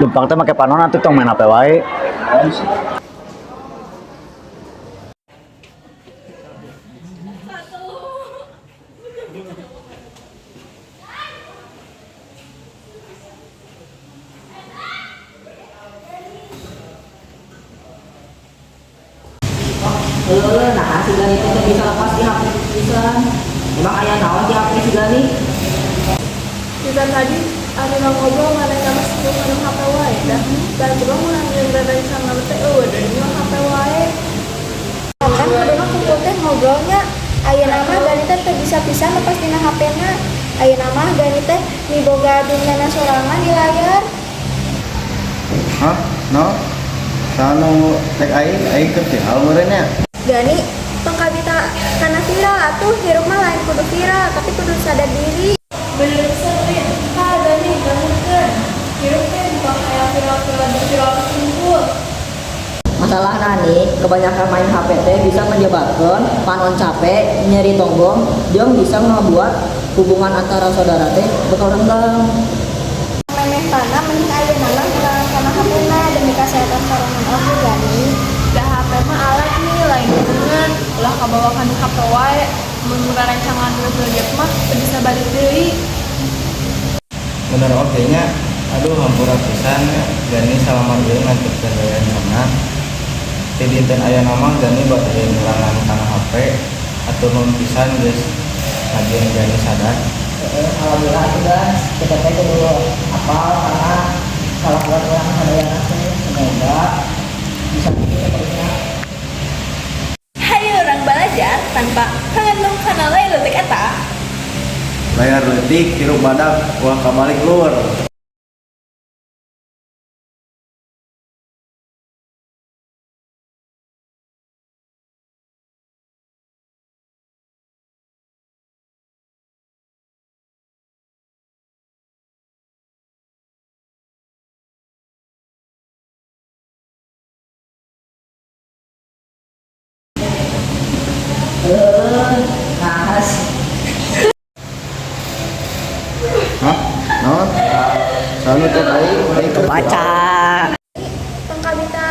Lempang teh make panon atuh, tong main HP wae. Heuh, nah si Gani teh teu bisa lepas di HP pisan. Emang aya naon di HP si Gani? Kita tadi ada ngobrol mana sama sebelum anu HP wae dah. Dan coba mun anjeun rerencangan teh eueuh deui nu HP wae. Kan kuduna kumpul teh ngobrolnya. Ayeuna mah Gani teh teu bisa pisan lepas dina HP-na. Ayeuna mah Gani teh miboga dunyana sorangan di layar. Hah? No? Saha nu tek aing, aing keur viral meureun nya. Gani, tong kabita kana viral atuh. Hirup mah lain kudu viral, tapi kudu sadar diri. Bener pisan, Lin. Tah Gani, bangunkeun. Hirup teh bukan kayak viral-viral dan viral kekumpul. Masalah nani, kebanyakan main HP teh bisa menyebabkan panon capek, nyeri tonggong, jeung bisa ngebuat hubungan antara saudara teh bakal renggang. Memeh pana mending ayeuna mah ngurangan kana HP-na demi kesehatan sorangan oge, Gani. Da HP mah alat nih, lain hubungan. Ulah kabawa kana HP wae. Mun rerencangan geus leuget mah teu bisa balik deui. Bener oge nya. Aduh, hampura pisan nya. Gani salama ieu ngantepkeun rerencangan. Ti dinten ayeuna mah Gani bade ngurangan kana HP. Hatur nuhun pisan geus ngajieun Gani sadar. Alhamdulillah atuh guys, kita teh kudu apal karena kalakuan urang sadayana teh semoga bisa gitu terusnya. Hayu urang belajar tanpa kangandung kana layar leutik eta. Layar leutik hirup badak, ulah kabalik, lur. Nah, Hah? Naon? Saha nu tek aing, aing keur viral. Baca. Tong kabita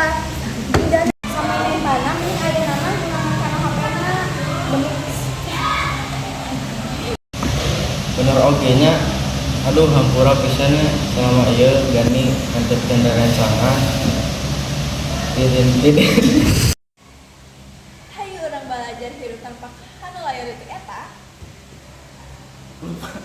dina samemeh pana mending ayeuna mah ngurangan kana HP-na demi Bener oge nya. Aduh, hampura pisan nya selama ieu Gani ngantepkeun rerencangan. Didin didin. Hayu urang belajar hirup tanpa kana layar leutik eta. Lupa.